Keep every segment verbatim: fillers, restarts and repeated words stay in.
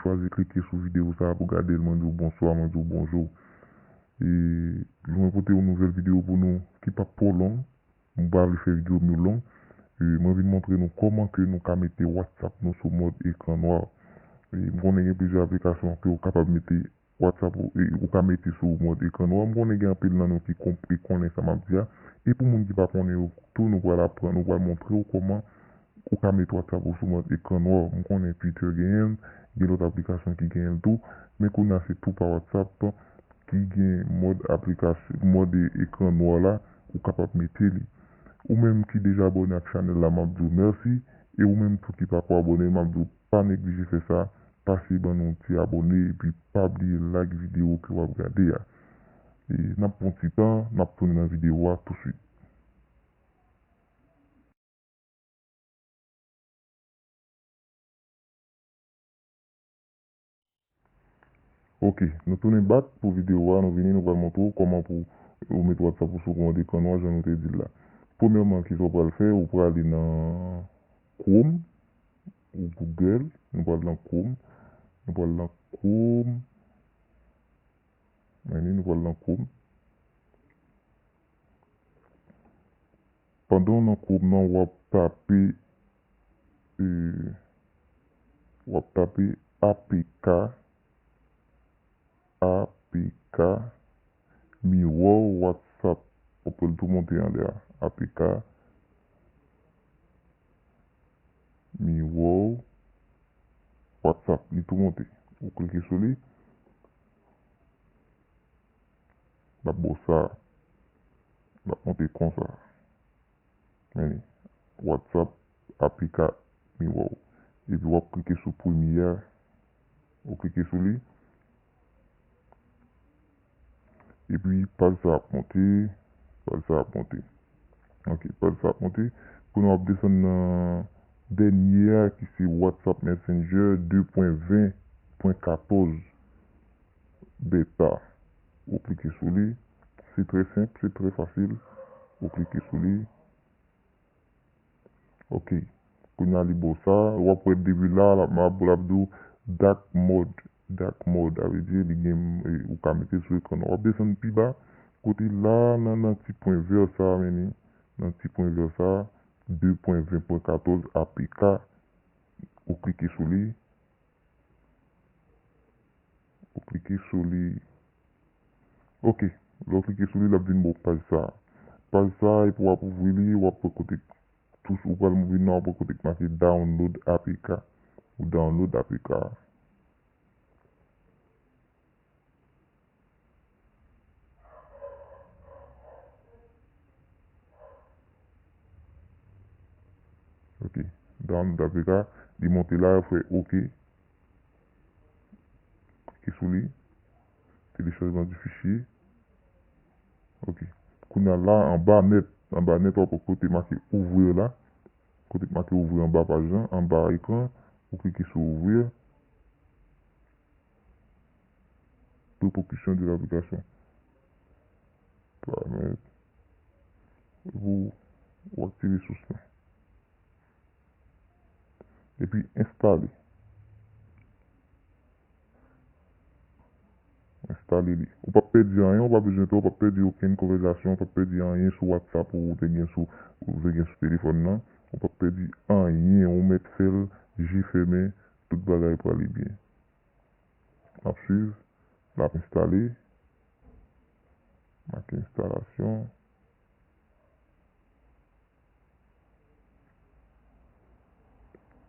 chwazi klike sou videyo sa a pou gade l, mwen di w bonswa, mwen di w bonjou. E mwen pote yon nouvèl videyo pou nou ki p ap twò long. Mwen pa vle fè videyo m yo long. E mwen vin montre nou kòman ke nou ka mete WhatsApp nou sou mòd ekran nwa. E m konnen gen plizyè aplikasyon ke w kapab mete WhatsApp ou, e, ou ka mete sou mòd ekran nwa. M konnen gen anpil nan nou ki konp-, ki konnen sa m ap di a. E pou moun ki pa konnen yo tou, nou pral aprann, nou pral montre w kòman ou ka mete WhatsApp ou sou mòd ekran nwa. M konnen Twitter genyen l, gen lòt aplikasyon ki genyen l tou, men kounye a se tou pa WhatsApp ki gen mòd aplikasyon, mòd ekran nwa la, ou kapab mete li. Ou menm ki deja abòne ak chanèl la, m ap di w mèsi, e ou menm tou ki pako abòne, m ap di w pa neglije fè sa, pase ban nou ti abòne, epi pa bliye like videyo ke w ap gade a. E n ap pran ti tan, n ap tounen nan videyo a tousuit. Ok, nou tounen back pou videyo a, nou vini, nou pral montre w kòman pou ou mete WhatsApp ou sou mòd ekran nwa, jan nou te di l la. Premyèman, kisa w pral fè? Ou prale nan Chrome ou Google, nou pral nan Chrome, nou pral nan Chrome, men nou pral nan Chrome. Pandan w nan Chrome nan, w ap tape, e, w ap tape A P K, A P K, Mirror WhatsApp. W ap wè l tou monte anlè a. A P K, Mirror WhatsApp. Li tou monte. Ou klike sou li. L ap ba w sa. L ap monte konsa. Men li. WhatsApp, A P K, Mirror. Epi w ap klike sou premye a. Ou klike sou li. Epi paj sa ap monte. Paj sa ap monte. Ok, paj sa ap monte. Kounye a w ap desann nan dènye a ki se WhatsApp Messenger de pwen ven pwen katòz beta. Ou klike sou li. Se trè senp, se trè fasil. Ou klike sou li. Ok. Kounye a li ba w sa. W ap wè depi la, l ap, l ap, l ap di w dark mode. Dark mode, sa vle di li gen, e, ou ka mete sou ekran nan. W ap desann pi ba. Kote la, nan, nan ti pwen vè sa, men li, nan ti pwen vè sa, de pwen ven pwen katòz A P K. Ou klike sou li. Ou klike sou li. Ok. Lè w klike sou li, l ap vin ba w paj sa. Paj sa, epi w ap ouvri li, w ap wè kote, tou, ou pral vin nan, w ap wè kote k make download A P K. Ou download A P K a. Ok. Download A P K, li monte la, fè ok. Klike sou li. Téléchargement du fichier. Ok. Kounye a la, anba nèt, anba nèt, w ap wè kote make ouvrir la. Kote make ouvrir anba paj lan, anba ekran, ou klike sou ouvrir. Répercussions de l'application. Paramèt. Pou ou aktive sous lan. Epi enstale. Enstale li. Ou p ap pèdi anyen, ou pa bezwen pè, ou p ap pèdi okenn konvèsasyon, ou p ap pèdi anyen sou WhatsApp ou te gen sou, ou te gen sou telefòn nan. Ou p ap pèdi anyen, ou mèt fè l, je fèmen, tout bagay prale byen. N ap swiv. L ap enstale. Make enstalasyon.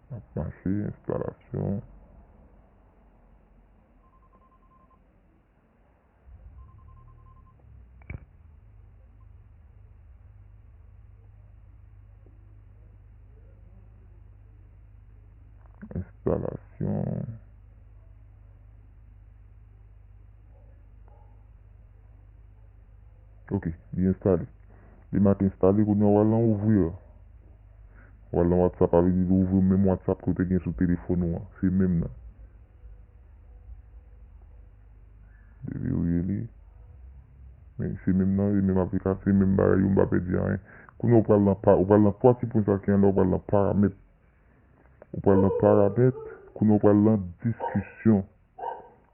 L ap mache, enstalasyon. Enstalasyon. Ok, li enstale. Li make enstale, kounye a w al nan ouvrir. W al nan WhatsApp, sa vle di li ouvri menm WhatsApp ke w te gen sou telefòn ou an. Se menm nan. Deverrouye li. Men se menm nan, se menm aplikasyon, se menm bagay yo, m pa pèdi anyen. Kounye a w pral nan pa, w pral nan twa ti pwen sa ki anlè, w pral nan paramèt. Ou pral nan paramèt, Kounye a w pral nan diskisyon.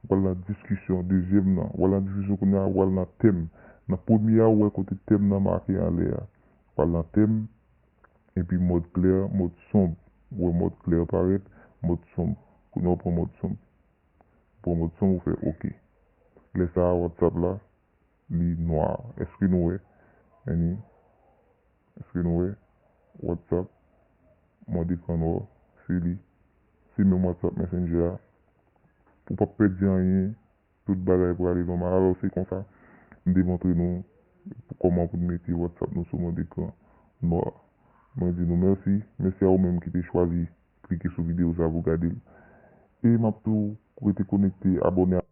Ou pral nan diskisyon, dezyèm nan. Ou pral nan diskisyon kounye a, ou pral nan tèm. Nan premye a, ou wè kote tèm nan make anlè a. Ou pral nan tèm, epi mòd klè, mòd sonb. Ou wè mòd klè parèt, mòd sonb. Kounye a, ou pran mòd sonb. Ou pran mòd sonb, ou fè oke. Lè sa a, WhatsApp la, li nwa. Èske nou wè? Anni, èske nou wè? WhatsApp, mòd ekran nwa, se li. Se menm WhatsApp Messenger a. Ou p ap pèdi anyen, tout bagay prale nòmal. Alò, se konsa, m te montre nou pou kòman pou n mete WhatsApp nou sou mòd ekran nwa. Mwen di nou mèsi. Mèsi a ou menm ki te chwazi klike sou videyo sa pou gade l. E m ap tou rete konekte, abòne a